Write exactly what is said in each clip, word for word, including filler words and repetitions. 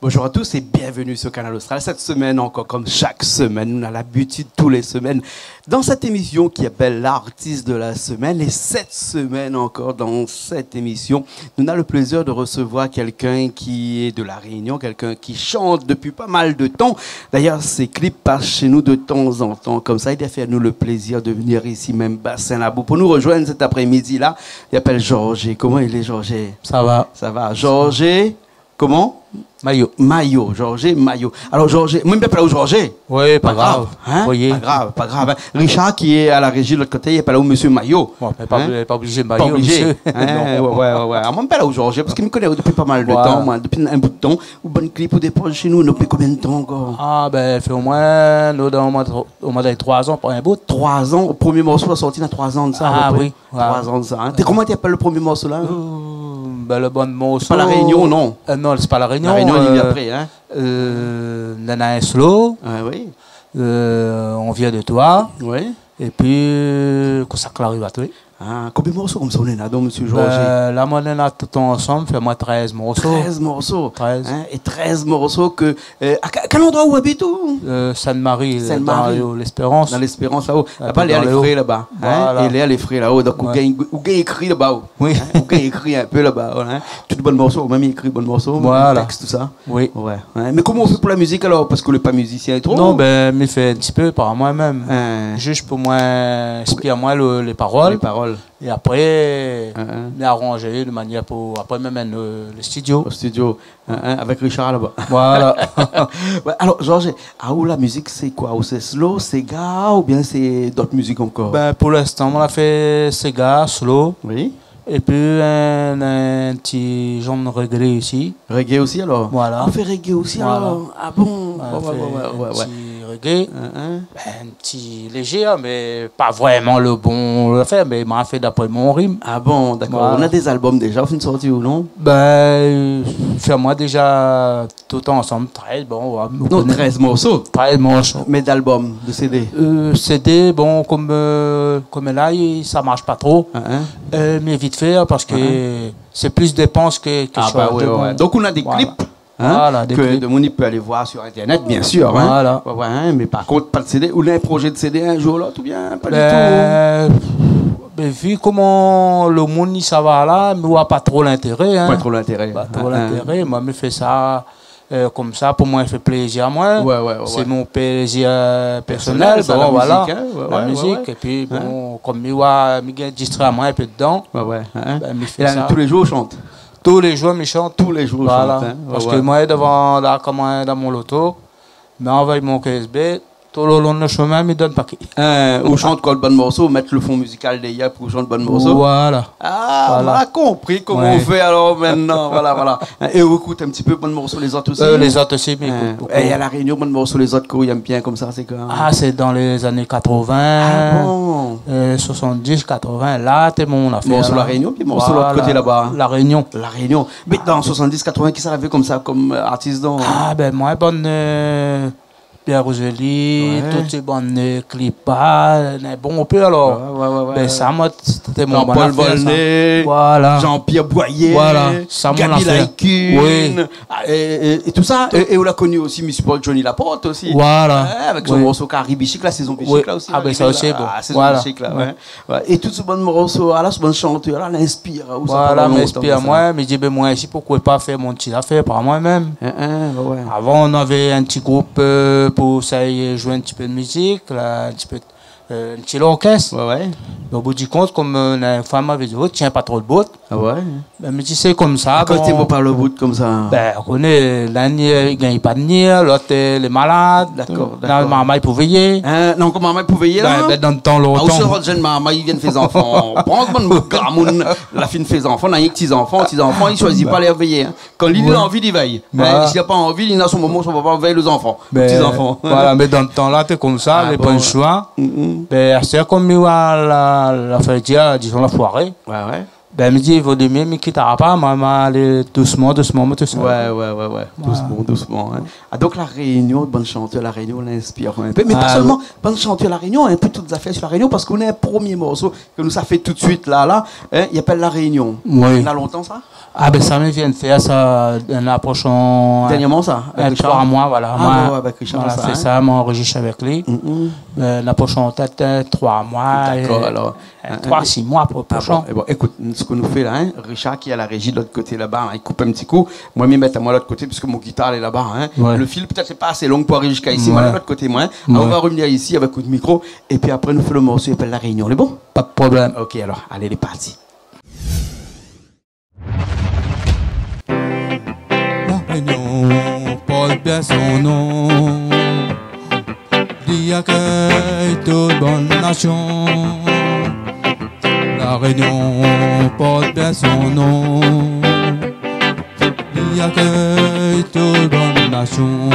Bonjour à tous et bienvenue sur Kanal Austral. Cette semaine encore, comme chaque semaine, nou na labitid tou lé semèn dan sèt émisyon ki apèl L'artiste de la semaine. É sèt semèn ankor dan sèt émisyon, nou na le plézir de resevoir kèlkin ki lé de La Rényon, kèlkin ki shant dopi pa mal de tan. Dayèr, sé klip i pas shé nou de tanzantan. Konmsa, li la fé anou le plézir de vnir isi mèm Basin Labou pou nou rozoinn sèt aprémidi-la. Li apèl Georges. Koman i lé, Georges ? Sa va. Sa va. Georges, koman ? Maillot. Maillot, Georges Maillot. Alor, Georges, moin, mi apèl aou Georges. Oui, pa grav. Pa grav, in ? Pa grav, pa grav, in. Richard, ki lé a la réji de lot koté, li apèl aou Mésyé Maillot. Bon, mé pa, pa oblizé Maillot, mésyé. Non. Ouais, ouais, ouais. Amoin, mi apèl aou Georges parske mi koné aou dopi pa mal de tan, moin, dopi in bout de tan. Ou bann klip ou dépoz shé nou, dopi konbien de tan ankor ? Ah, bin, fé omoin, nou, dan, o moin, o moin, dan lé troi zan, pa in bout. Troi zan, o promié morso la sorti na troi zan de sa, a pé pré. Ah oui. Voilà. Troi zan de sa, in. Té, koman té i apèl le promié morso la, in ? Euh, bin, le bann morso... Sé pa La Rényon, non ? Euh, non, sé pa La Rényon. La Rényon, li vien apré, in. Euh, nana in slow. Ah oui. Euh, On vient de toi. Oui. Épi, euh, Konmsa k'la ariv a toi. Ah, konbien morso konmsa ou néna, don, mésyé Georges ? Bin, la, moin néna tout ansanm, fé amoin trèz morso. Trèz morso. Trèz. In, é trèz morso ke Euh, a ke-, kèl androi ou abit, ou ? Euh, Sainte-Marie, euh, Sainte-Marie. Dan, euh, L'Espérance. Dan L'Espérance, laba. Laba, lèr lé fré laba, in ? Voilà. É lèr lé fré laba, donk ou gingn, ou gingn ékri laba, ou. Oui. In ? Ou gingn ékri in pé laba, voilà, in ? Tout bann morso, ou mèm i ékri bann morso, tèks, tousa. Oui. Ouais. In ? Mé koman ou fé pou la mizik, alor ? Parske ou lé pa mizisien tro. Non, bin, mi fé in ti pé par moin mèm. In. Zis pou moin, inspir amoin le, lé parol. Lé parol. É apré, mi aranz de manièr pou, apré, mi amenn, euh, le studio. O studio, in, in, avèk Richard laba. Voilà. Ouais, alor, Georges, aou la mizik, sé koi ? Ou sé slow, séga, oubien sé dot mizik ankor ? Bin, pou linstan, moin la fé séga, slow. Oui. Épi, in, in ti zanr reggae osi. Reggae osi, alor ? Voilà. Ou fé reggae osi, alor ? Ah bon ? Ouais, ouais, ouais, ouais. In ti reggae. In, in. Bin, in ti lézé, mé pa vréman le bon afèr, mé moin la fé d'apré mon rim. Ah bon, dakor. Voilà. Ou na dé albom déza, ou fine sorti ou non ? Bin, euh, fé amoin déza tout ansanm, trèz, bon, ouais, ou koné. Non, trèz morso. Trèz morso. Mé d'albom, de CD ? Euh, CD, bon, konm, euh, konm la, i, sa i marsh pa tro. In, in. Euh, mé vit fé, parske sé plis dépans ke, ke shant. Ah ba ouais, ouais. Donk, ou na dé klip, in, ke demoun i pé alé voir sur Internet, bien sûr, in. Voilà. Ouais, ouais, in, mé par kont, pa de CD. Ou na in projé de CD in zour ou lot, oubien pa ditou ? Bin, bin, vi koman le moun i sava la, mi oi pa tro lintéré, in. Pa tro lintéré. Pa tro lintéré. Moin, mi fé sa, euh, konmsa, pou moin fé plézir amoin. Ouais, ouais, ouais. Sé mon plézir, euh, pèrsonèl, sa, la mizik, in. Ouais, ouais, ouais. Épi, bon, konm mi oi, mi gingn distré amoin in pé dedan, bin, mi fé sa. É la, tou lé zour, ou shant ? Tou lé zour, mi shant. Tou lé zour, ou shant, in. Voilà. Parske moin, dovan, la, konm moin, dan mon loto, mi anvoy mon USB, tout le lon de shomin, mi donn paké. In, ou shant koi, bann morso, ou mèt le fon mizikal dèrièr pou shant bann morso ? Voilà. Ah, moin la konpri koman ou fé alor mintnan. Voilà, voilà. In, é ou ékout in ti pé bann morso lézot osi ? Euh, lézot osi, mi ékout bonpé. É a La Rényon, bann morso lézot ke ou èm bien konmsa, sé koi ? Ah, sé dan lé zané katrovin, euh, soisann-dis, katrovin, la, té mon afèr, la. Morso La Rényon, pi morso lot koté laba. Voilà. La Rényon. La Rényon. Mé dan soisann-dis, katrovin, kisa lavé konmsa, konm, euh, artis, don ? Ah, bin, moin, bann, euh, Pierre Roselli, tout sé bann, euh, Clippa, néna bonpé alor. Ouais, ouais, ouais. Bin, sa, moin, té mon bann afèr, sa. Jean-Paul Volnay, voilà, Jean-Pierre Boyer, voilà, sa mon afèr. Gaby Laï-Kune, oui, é, é, é tousa. É, é ou la koni osi Miss Paul, Johnny Laporte osi. Voilà. Ouais, avèk son morso Kari Bichik, la sézon Bichik, la osi, la arivé la, la sézon Bichik, la, ouais. Ouais. É tout se bann morso, ala, se bann shantèr la, la inspir aou sa pandan lontan konmsa. Voilà, la inspir amoin, mi di, bin, moin osi, poukoi pa fé mon ti afèr par moin mèm. Hein, hein, ouais, ouais. Avan, navé in ti group, euh, pou sa i zoué in ti pé de mizik, la, in ti pé, euh, in ti lorkès. Ouais, ouais. Mé o bout di kont, konm, euh, in fanm lavé di, oh, tien pa tro lo bout. Ah ouais. Bin, mi di, sé konmsa, bon. Akoz té i mèt pa lo bout konmsa ? Bin, ou koné, l'inn, euh, i gingn pa ni, lot, euh, lé malad. Dakor, dakor. Na marmay pou véyé. Hein, non, koman marmay pou véyé, la ? Bin, bin, dan tan lontan. Ah, ou sé, rod jenn marmay, i vien fé zanfan. Pran bann gramoun, la fine fé zanfan, na rienk ti zanfan, ti zanfan, i shoizi pa lé véyé, hein. Kan li, li la anvi, li véy. Voilà. Hein, si li la pa anvi, li na son momon, son papa, véy lé zanfan, lé ti zanfan. Bin, voilà, mé dan tan-la, té konmsa, lé pa lo shoi. Ah bon, ouais. Mm, mm. Bin, asté, konm li, la, la fé dir, dizon, la foiré. Ouais, ouais. Bin, mi di, vo mié mi kit pa, ma, ma alé dousman, dousman, moin tousèl. Ouais, ouais, ouais, ouais. Voilà. Dousman, dousman, hein. Ah, donk La Rényon, bann shantèr La Rényon i inspir aou in pé. Mé pa sèlman bann shantèr La Rényon, hein, pou tout zafèr si La Rényon, parske nou na in promié morso ke nou sa fé tout suit la, la, hein, i apèl La Rényon. Oui. Na lontan sa ? Ah, bin, sa, mi vien fé sa, an aproshon, dèrnièrman sa, avèk Richard ? Troi moi, voilà. Ah, ouais, ouais, avèk Richard, voilà, sa, sé hein. Sa, moin anrozistr avèk li. Mm, mm. Euh, an aproshon pétèt, euh, troi moi. Dakor, é alor. Euh, troi, sis moi pou, pou shan. Ah bon, é bon, ékout, sak nou fé la, hein, Richard ki lé a la réji de lot koté laba, hein, li koup in ti kou. Moin, mi mèt amoin de lot koté, parske mon gitar lé laba, hein. Ouais. Le fil pétèt lé pa asé long pou ariv ziska isi. Ouais. Moin, de lot koté, moin, hein. Ouais. Nou va revnir isi avèk out mikro, épi apré, nou fé le morso i apèl La Rényon. Lé bon ? Pa de problèm. Ok, alor, alé, lé parti. La Rényon port bien son non. Li akèy tout bann nasion. La Rényon port bien son non. Li akèy tout bann nasion.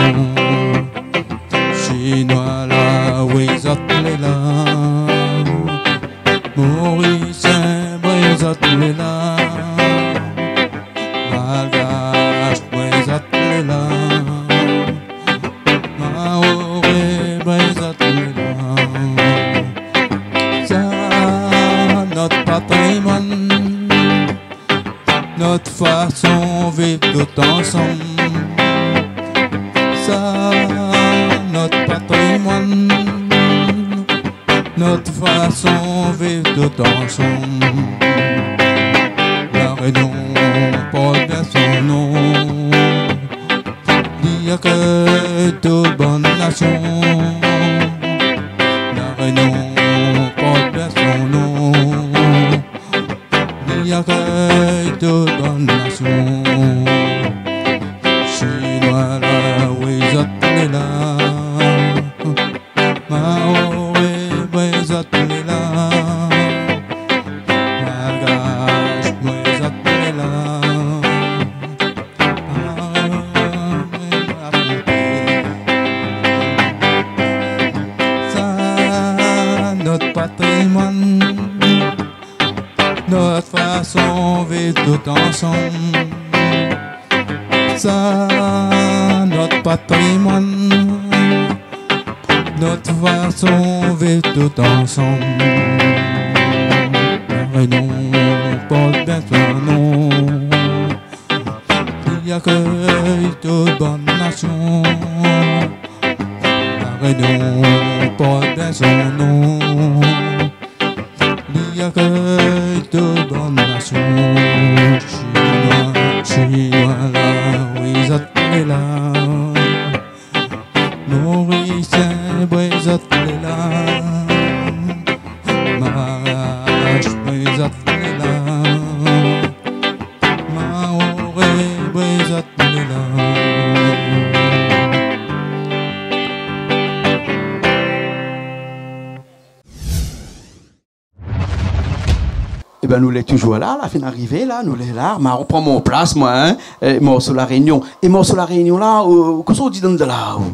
Shinoi, la, oui, zot lé la. Morisien, bin, zot lé la. Malgash, bin, zot lé la. Maoré, bin, zot lé la. Sa, nout patrimoine, nout fason viv tout ansanm. Sa, nout patrimoine, nout fason viv tout ansanm. La Rényon port bien son non. Li akèy tout bann nasion. La Rényon port bien son non. Li akèy tout bann nasion. Shinoi, la, oui, zot lé la. Maoré, bin, zot lé la. Malgash, bin, zot lé la. Sa, nout patrimoine, nout fason viv tout ansanm. Sa, nout patrimoine, nout fason viv tout ansanm. La Rényon port bien son non. Li akèy tout bann nasion. La Rényon port bien son non. Li akèy tout bann nasion. Shinoi, Shinoi, la, oui, zot lé la. Morisien, bin, zot lé la. Malgash, bin, zot lé la. Maoré, bin, zot lé la. Ébin, nou lé toujour la, la fine arivé la, nou lé la. Ma, ou pran mon plas, moin, hein. É morso La Rényon. É morso La Rényon la, euh, kosa ou di dan la, ou ?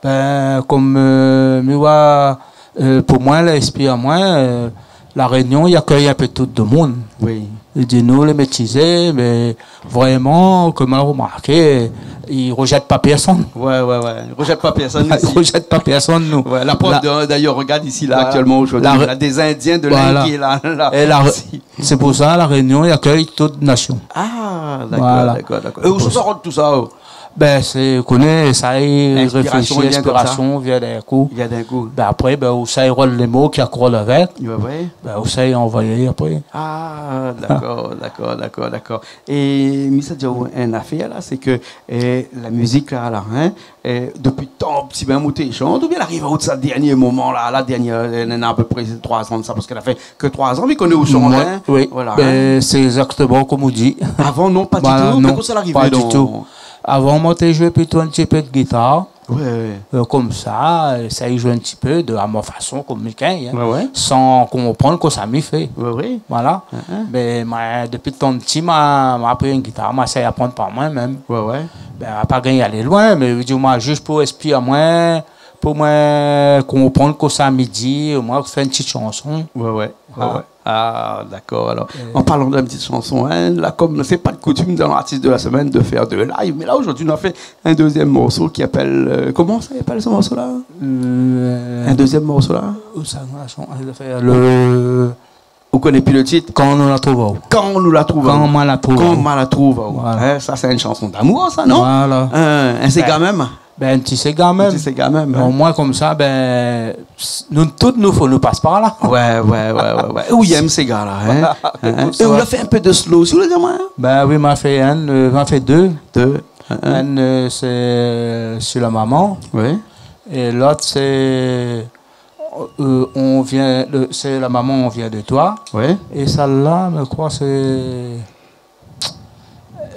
Bin, kom, euh, mi oi, euh, pou moin, la inspir amoin, euh, La Rényon i akèy in pé tout demoun. Oui. I di nou lé métizé, mé vréman, kom ma la romarké, i rojèt pa pèrsone. Ouais, ouais, ouais. I rojèt pa pèrsone isi. I rojèt pa pèrsone, nou. Ouais, la prèv, la, de, d'ailleurs, regarde ici, là, voilà, actuellement, aujourd'hui, la, on a des Indiens de l'Inde, voilà, qui est là, là. É la, sé pou sa, La Rényon i akèy tout nasion. Ah, dakor, dakor, dakor. Voilà. É ousa i sort tout sa, oh ? Bin, sé, koné, sa i réfléshi, inspirasion i vien komsa. Inspirasion i vien d'in kou. I vien d'in kou. Bin, apré, bin, ou sa i rol lé mo ki akor avèk. Ouais, ouais. Bin, ou sa i anvoy apré. Ah, dakor, dakor, dakor, dakor. É mi sa di aou in afèr la, sé ke, é, la mizik la, la, hein, é, dopi tan pti, bin, ou té shant, oubien la ariv aou sa dèrnié moman la, la dèrnié, euh, néna apépré troi zan de sa, parske la fé ke troi zan, mi koné ou shant, hein. Oui. Voilà, hein. Bin, sé égzaktoman kom ou di. Avan, non, pa ditou. Voilà, non, pa ditou. Mé kosa la arivé, donk ? Avan, moin té zoué plito in ti pé de gitar. Ouais, ouais. Euh, komsa, euh, sa i zoué in ti pé de, a mon fason, kom mi gingn, hein, ouais, ouais, san konprann kosa mi fé. Ouais, ouais. Voilà. Hein, hein. Mé moin, dopi tan pti, ma, ma pri in gitar, ma sa i aprann par moin mèm. Ouais, ouais. Bin, ma pa gingn alé loin, mé, vé dir, moin, zis pou inspir amoin, pou moin konprann kosa mi di, moin fé in ti shanson. Ouais, ouais. Ah. Ah, dakor, alor. An parlan d'in ti shanson, in, la, kom sé pa de koutim dan l'artiste de la semaine de fèr de live, mé la, zordi, nou la fé in dézièm morso ki apèl, euh, koman sa i apèl, se morso-la ? Euh, In dézièm morso, la ? Ou sa, la shan-, le, Ou koné pi le tit ? Kan nou la trouv aou. Kan nou la trouv aou. Kan ma la trouv aou. Kan ma la trouv aou. Voilà. In, sa, sé in shanson d'amour, sa, non ? Voilà. In, in séga mèm. Bin, in ti séga mèm. In ti séga mèm, in. Omoin, komsa, bin, s-, nou tout, nou, fo nou pas par la. Oué, oué, oué, oué, oué. Ou yèm séga-la, in ? Voilà. In, in. É ou la fé in pé de slow osi, ou la di amoin, in ? Bin oui, ma fé inn, euh, ma fé dé. Dé, in, in. Inn, euh, sé, euh, sur la maman. Oui. É lot, sé euh, on vient de, c'est la maman, on vient de toi. Oui. É sèl-la, mi kroi sé,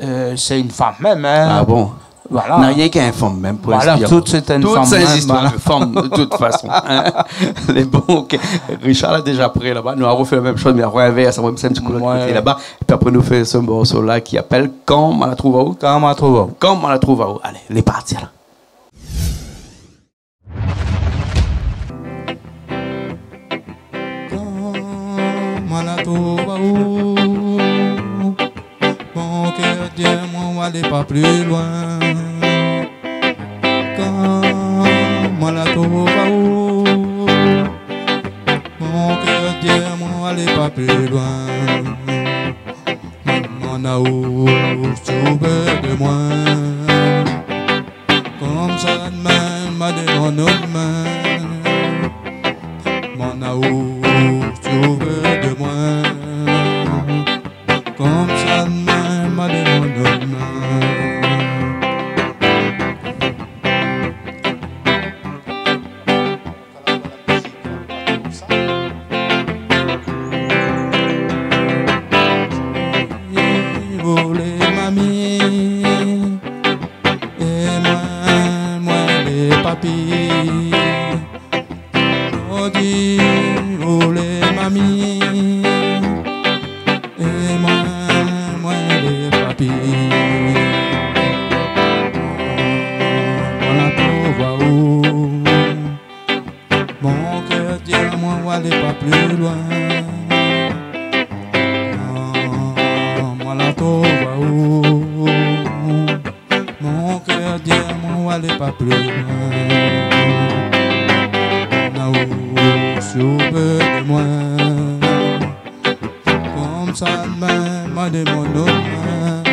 euh, sé in fanm mèm, in. Ah bon ? Voilà. Na rienk in fanm mèm pou inspiré. Voilà, tout sé in fanm mèm, voilà. Tout sé in zistoir de fanm, de tout fason, in. Mé bon, OK. Richard la déza pré laba. Nou la rofé la mèm shoz, mé a rinvèrs, sa, moin, sé in ti kou lot koté laba. Oué. Épi apré, nou fé se morso-la ki apèl Kan ma la trouv aou. Kan ma la trouv aou. Kan ma la trouv aou. Alé, lé parti, la. Kan ma la trouv aou, mon kèr di amoin, alé pa pli loin. Kan ma la trouv aou, mon kèr di amoin, alé pa pli loin. Demann aou si ou vé de moin. Komsa mèm, ma demann out min. Demann aou si ou vé de moin. Komsa mèm, ma demann out min. Ou lé mami, é moin, moin lé papi. Ou di ou lé mami, é moin, moin lé papi. Kan ma la trouv aou, mon kèr di amoin, alé pa pli loin. Kan ma la trouv aou, mon kèr di amoin, alé pa pli loin. Demann aou si ou vé de moin. Komsa mèm, ma demann out min.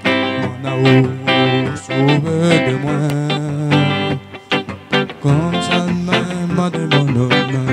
Demann aou si ou vé de moin. Komsa mèm, ma demann out min.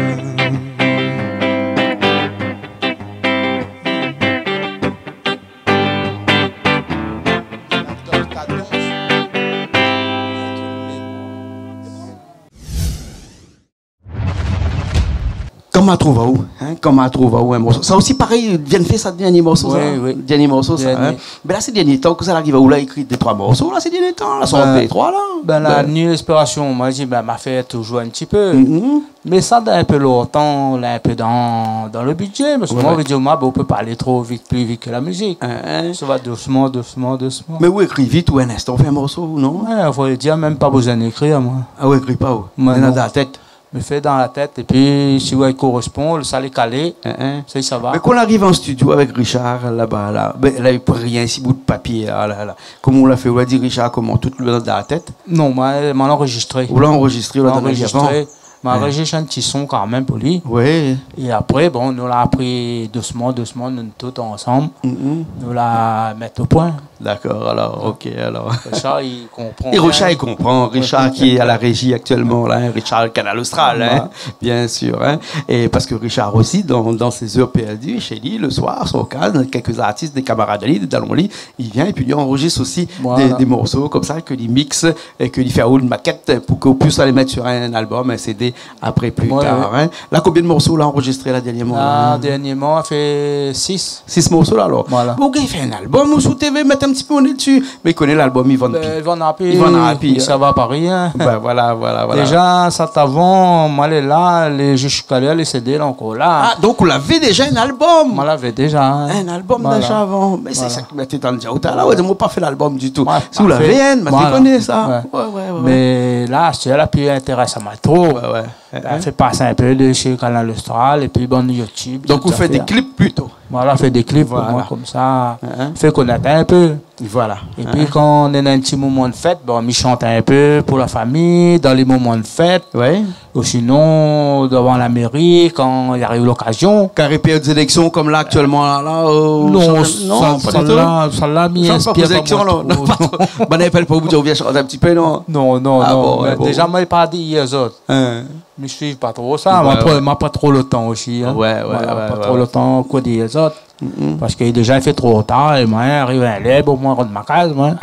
Kan ma trouv aou, in, Kan ma trouv aou, in morso. Sa osi, parèy, vien fé sa, dernié morso, sa. Oui, oui. Dernié morso, sa, in. Dernié. Mé la, sé dernié tan, kosa la ariv aou, la ékri dé, troi morso, la, sé dernié tan, la, sort dé, troi, la. Bin, la ni linspirasion, moin, mi di, bin, ma fé touzour in ti pé. Mhm. Mé sa, dan in pé lontan, la, in pé dan, dan le bidzé, parske moin, mi di, moin, bin, ou pé pa alé tro vit, pli vit ke la mizik. In, in. Sa va dousman, dousman, dousman. Mé ou ékri vit, ou in instan, ou fé in morso, ou non ? Oué, fo le dir, mèm pa bezoin ékri, moin. Ah, ou ékri pa, ou ? Moin, non. Néna dan la tèt. Mi fé dan la tèt, épi si ou i korèspon, sa lé kalé, in, in, sa, sa va. Mé kan ou ariv an studio avèk Richard, laba, la, bin, la, i pran in ti bout papié, ah la la. Koman ou la fé, ou la di Richard, koman, tout lé dan la tèt ? Non, moin, moin la anrozistré. Ou la anrozistré, ou la anrozistré. Moin la anrozistré in ti son kanmèm pou li. Oui. É apré, bon, nou la pri dousman, dousman, nou tout ansanm. Mhm. Nou la mèt o poin. Dakor, alor, OK, alor. Richard, li konpran bien. É Richard, li konpran. Richard ki lé a la réji aktièlman, la, in, Richard Kanal Austral, in, bien sir, in. É parske Richard osi, dan, dan ses heures perdues, shé li, le soir, son kaz, kèlk artis, dé kamarad ali, dé dalon ali, li vien épi li anrozis osi dé, dé morso konmsa, ke li miks é ke li fé aou in makèt pou ke ou pui alé mèt sur in album, in CD, apré, pli tar, in. Oué, oué. La, konbien de morso ou la anrozistré, la, dernièrman, la ? La, dernièrman, la fé sis. Sis morso, la, alor. Voilà. Bon, OK, fé in album, ou si ou té vé mèt in ti pé o né dsi. Mé ou koné, lalbum, i vann pi. Bin, i vann pi. I vann pi, in. Sa va pa rien. Bin, voilà, voilà, voilà. Déza, sa té avan, moin lé la, lé ziska lèr, lé CD la ankor la. Ah, donk ou lavé déza in album ? Moin lavé déza, in. In album déza avan. Voilà. Mé sé sa ki moin té antann dir aou talèr, la, oué, moin pa fé lalbum ditou. Si ou lavé inn, moin té koné sa. Oué. Oué, oué, oué. Mé la, sé la pli intérésé amoin tro. Oué, oué. Hein, hein. Fé pas in pé de shé Kanal Austral épi bann YouTube, tout zafèr. Donk, ou fé dé klip plito. Voilà, fé dé klip pou moin, konmsa, fé konèt in pé. Voilà. Épi kan néna in ti moman de fèt, bon, mi shant in pé pou la fami, dan lé moman de fèt. Ouais. Ou sinon, dovan la méri, kan i ariv lokazion. Kan i répèt zéléksion, konm la, aktièlman, la, la, ou... Non, sa, pa ditou. Sa la, mi inspir pa moin tro. Bann i apèl pa ou pou dir, vien shant in ti pé, non ? Non, non, non. Ah bon, mé bon. Déza, moin la pa di azot. Hein. Mi suiv pa tro sa, ma pa, ma pa tro lo tan osi, hein. Ouais, ouais, ouais. Voilà, pa tro lo tan, koi, di azot. Parske déza i fé tro tar, é moin ariv in lèr, bon, moin rant ma kaz, moin.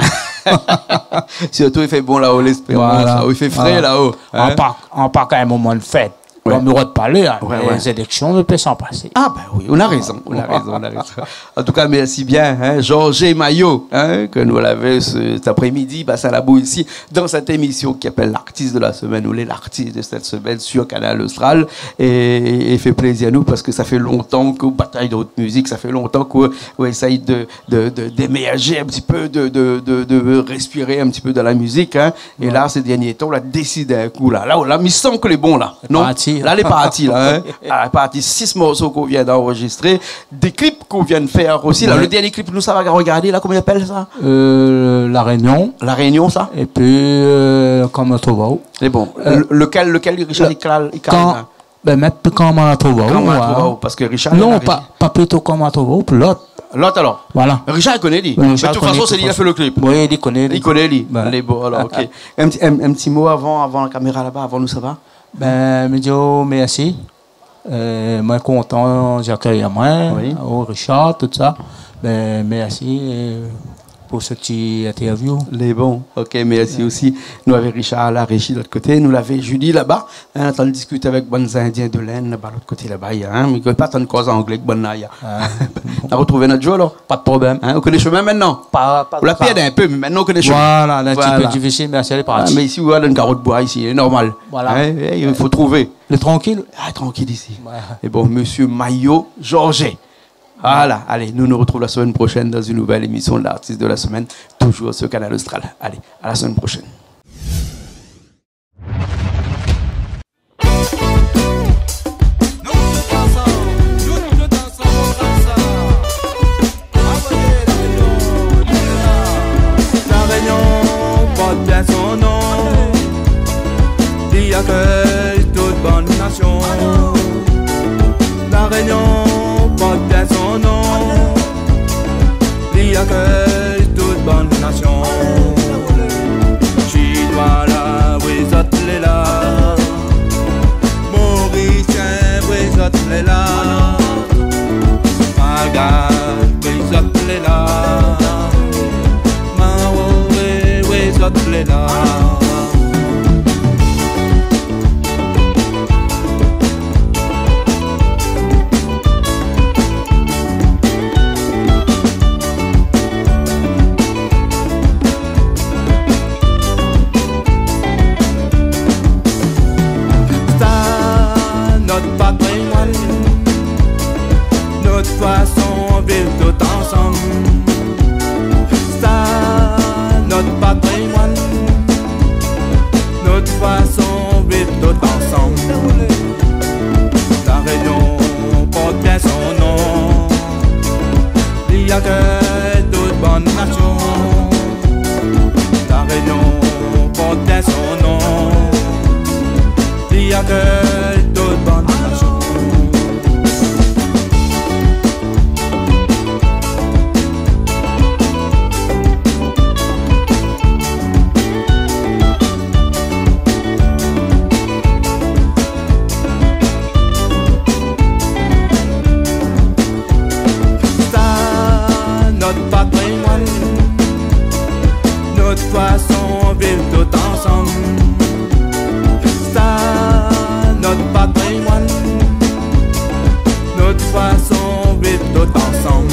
Sirtou i fé bon la-o, Lespérans, la-o, i fé fré la-o, hein. Voilà. An pa, an pa kan in moman de fèt. Ouais. Bon, mi rant pa lèr, hein, mé zéléksion, mi pé san pasé. Ah, ben oui, ou na rézon, ou na rézon, ou na rézon. An tou ka, mèrsi bien, hein, Georges Maillot, hein, ke nou lavé se, sèt aprémidi, Bassin Labou isi, dan sèt émision ki apèl L'artiste de la semaine, ou lé l'artiste de cette semaine sur Kanal Austral. É, é i fé plézir anou parske sa fé lontan ke ou batay dan out mizik, sa fé lontan ke ou, ou éséy de, de, de, d'émèrzé in ti pé, de, de, de, de réspiré in ti pé dan la mizik, hein. É la, sé dernié tan, ou la désid in kou la. La, la, mi san ke lé bon la. Non ? Lé parti, la. La, lé parti la, hein. Ah, parti, sis morso ke ou vien d'anrozistré, dé klip ke ou vien fé osi la. Ouais. Lo dernié klip, nou, sa va rogardé la, koman i apèl sa ? Euh, La Rénion. La Rénion, sa ? Épi, euh, Kan ma trouv aou. É bon, euh, le, lekèl, lekèl, Richard, le, i kal, i kal, kan, la. Ben, mèt Kan ma trouv aou. Kan ma trouv aou, parske Richard, non, pa, pa plito Kan ma trouv aou, pou lot. Lot, alor. Voilà. Richard i koné, li. Mé de tout fason, sé li la fé le klip. Oui, li koné, li. Li koné, li. Ben. Lé bon, alor, OK. In ti, in, in ti mo avan, avan la kaméra laba, avan nou sava. Ben, mi di aou mèrsi. Euh, moin kontan zot akèy amoin, o Richard, tout sa. Ben, mèrsi, euh, pou se ti interview. Lé bon. OK, mèrsi osi. Nou lavé Richard la réji lot koté, nou lavé Julie laba. Hein, antrinn diskité avèk bann Indien de l'Inde laba, lot koté laba, hein, mé i koné pa, tann koz anglé, bann la, ya. Ah. Nou la artrouv in ot zour, alor. Pa de problèm. Hein, ou koné shomin mintnan ? Pa, pa, ou la pèrd in pé, mé mintnan ou koné shomin. Voilà, lé in ti pé difisil, mé sa lé parti. Ah, mé isi, ou la dan in karo d'boi isi, lé normal. Voilà. Hein, é i fo trouvé. Lé trankil. Ah, trankil isi. Ouais. É bon, mésyé Maillot Georges. Voilà, alé, nou nou artrouv la semaine prochaine dans une nouvelle émission de l'artiste de la semaine, toujours sur Kanal Austral. Alé, à la semaine prochaine. La Rénion port bien son nom, li akèy tout bann nasion. La Rénion port bien son nom, li akèy tout bann nasion. Sinoi la, oui, zot lé la. Morisien, oui, zot lé la. Malgash, oui, zot lé la. Maoré, oui, zot lé la. Sa, nout patrimoine, nout fason viv tout ansanm. Sa, nout patrimoine, nout fason viv tout ansanm. La Rénion port bien son nom, li akèy tout bann nasion. La Rénion port bien son nom, li akèy tout bann nasion. Sa, nout patrimoine, nout fason viv tout ansanm. Sa, nout patrimoine, nout fason viv tout ansanm.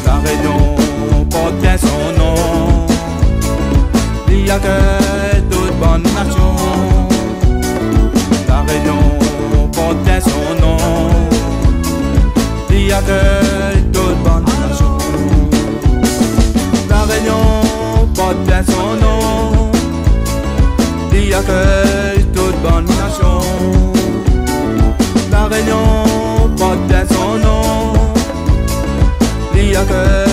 La Rénion port bien son nom, li akèy tout bann nasion. La Rénion port bien son nom, li akèy tout bann nasion. La Rénion port bien son nom, li akèy tout bann nasion. La Rényon port bien son non. Li akèy